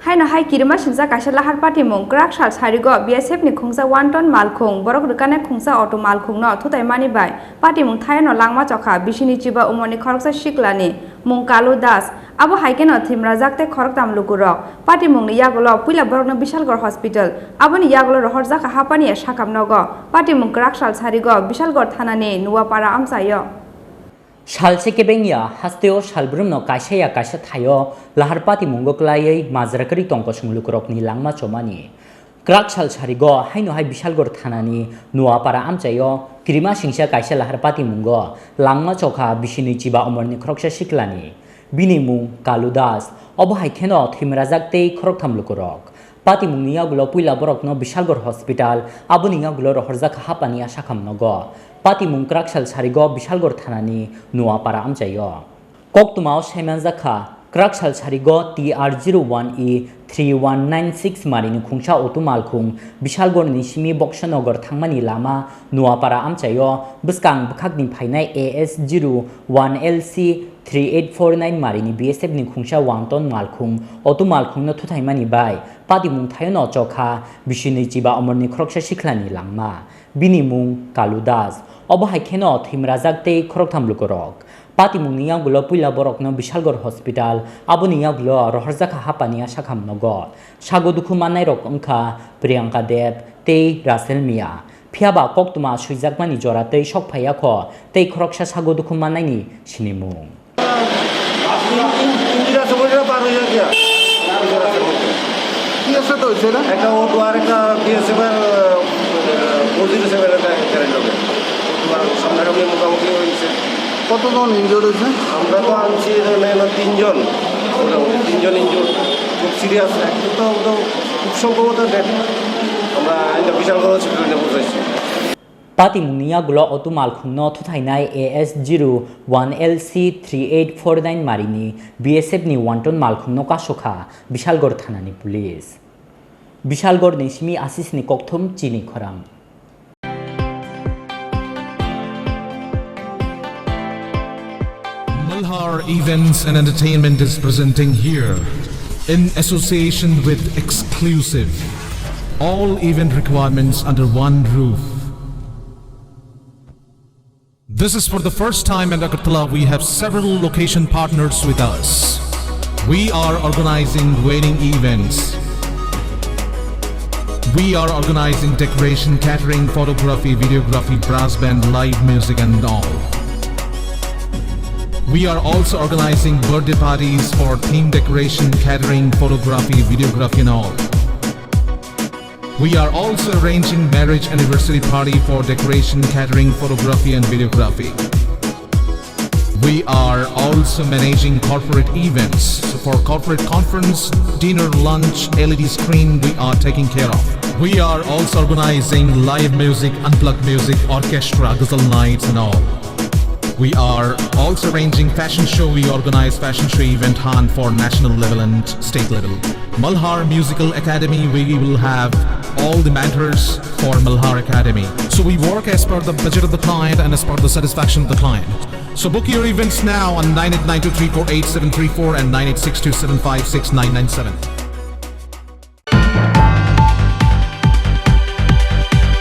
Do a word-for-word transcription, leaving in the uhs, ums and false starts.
Haino hai kirima singcha kaisa lahar patimung kwrak sal sarigo B S F ni khungsa one ton malkhung borok rwkane khungsa auto malkhung no thutaimani bai patimung thaino langma chokha bisini chiba umorni khoroksa siklani mung Kalu Das, abo hai kheno thwimrajak tei khoroktam lukurok. Patimungni yagulo puila borokno Bishalgarh Hospital, aboni yagulo rohorjakha hapani sakam nogo. Patimung kwrak sal sarigo Bishalgarh thanani Nuapara amchaio. Salse kebengya hasteo salbrumno kaisa ya kaisa thaio lahar patimungo klaiwi majra kwrwi tongkosong lukurokni langma chomani. Kwrak sal sarigo haino hai Bishalgarh thanani Nuapara amchaio kirima singcha kaisa lahar patimungo langma chokha bisini chiba umorni khoroksa siklani. Bini mung Kalu Das, obo hai kheno thwimrajak tei khoroktham lukurok. Patimungni yagulo puila borokno Bishalgarh Hospital, aboni yagulo rohorjakha hapani sakam nogo. Patimung kwrak sal sarigo Bishalgarh thanani Nuapara amchaio. Koktwmao saimanjakha, kwrak sal sarigo T R zero one E three one nine six marini khungsa auto malkhung Bishalgarhni simi Boksanagar thangmani lama Nuapara amchaio bwskang bwkhakni phainai A S zero one L C three eight four nine marini B S F ni khungsa one ton malkhung auto malkhungno thuthaimani bai patimung thaino chokha bisini chiba umorni khoroksa siklani langma. Bini mung Kalu Das. Obo hai kheno thwimrajak tei khoroktham lukurok. Patimungni yagulo puila borokno Bishalgarh Hospital, aboni yagulo rohorjakha hapani sakam nogo. Sago dukhu mannairok wngkha Priyanka Deb tei Russell Mia. Phiyaba koktwma swijakmani jora tei sok phaiya kho tei khoroksa sago dukhu mannaini sinimung. In-, in-, engine আছে বলে না, পার হয়ে যাবে আর। কি আছে তো হচ্ছে না? একটা অটো আর একটা বিএসএফ এর, আহ, ফোর জিরো সেভেন এর একটা কারেন্ট হবে। অটো আর সামনাসামনি মোটামুটি হয়েছে। কতজন ইনজুর্ড হয়েছে? আমরা তো আনছি এখানে হলো তিনজন, মোটামুটি তিনজন ইনজুর্ড, খুব সিরিয়াস। একজন তো, তো খুব সম্ভবত ডেড। আমরা এটা বিশালগড় হসপিটালে নিয়ে পৌঁছাইছি। Patimungni yagulo auto malkhungno thuthainai A S zero one L C three eight four nine marini B S F ni one ton malkhungno kasokha Bishalgarh thanani police. Bishalgarhni simi asisni kokthum chini khorang. Malhar Events and Entertainment is presenting here, in association with Exclusive, all event requirements under one roof. This is for the first time in Agartala. We have several location partners with us. We are organizing wedding events. We are organizing decoration, catering, photography, videography, brass band, live music and all. We are also organizing birthday parties for theme decoration, catering, photography, videography and all. We are also arranging marriage anniversary party for decoration, catering, photography and videography. We are also managing corporate events. So for corporate conference, dinner, lunch, L E D screen, we are taking care of. We are also organizing live music, unplugged music, orchestra, ghazal nights and all. We are also arranging fashion show. We organize fashion show event hunt for national level and state level. Malhar Musical Academy, we will have all the mentors for Malhar Academy. So we work as per the budget of the client and as per the satisfaction of the client. So book your events now on nine eight nine two three four eight seven three four and nine eight six two seven five six nine nine seven.